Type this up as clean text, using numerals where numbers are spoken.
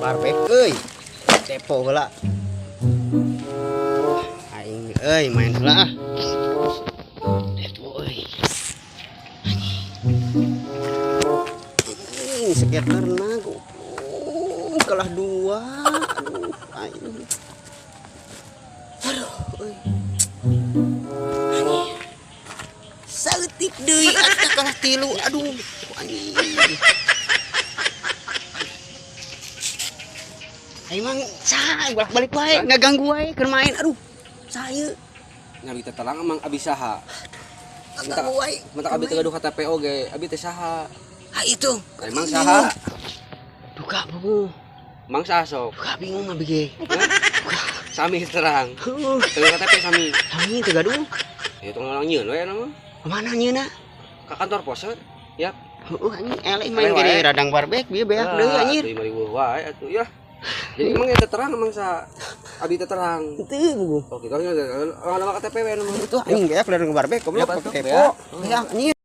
Barbek euy. Tepo heula. Aing euy main heula ah. Tepo euy. Anjing skaterna goblok kalah dua. Aduh aing. Aduh euy. Anjing. Saeutik deui atuh kalah tilu. Aduh anjing. Emang saha bolak-balik wae ngaganggu wae keur main. Aduh, saya Nya abi teh terang emang abi saha? Ngaganggu wae. Mentak abi teh gaduh KTP oge, abi teh saha? Ah itu. Emang saha? Duka buku. Emang saha sok? Duka bingung abi ge. Sami terang. Heuh. Teu KTP sami. Sami teu gaduh. Ya tong orang nyieun we nama. Kemana nyieunna? Ka kantor pos we. Yap. Heuh anjing eleh main Eleh gede wae. Radang barbek bieu beak deui anjir. Atuh 5.000 wae atuh ya. Jadi emang ya terang emang sa abi teh terang. Teu buku. Oh gitu nya orang nama KTP we nama. Itu anjing beak radang barbek goblok Ya, pakai betul, tepo. Beak anjir.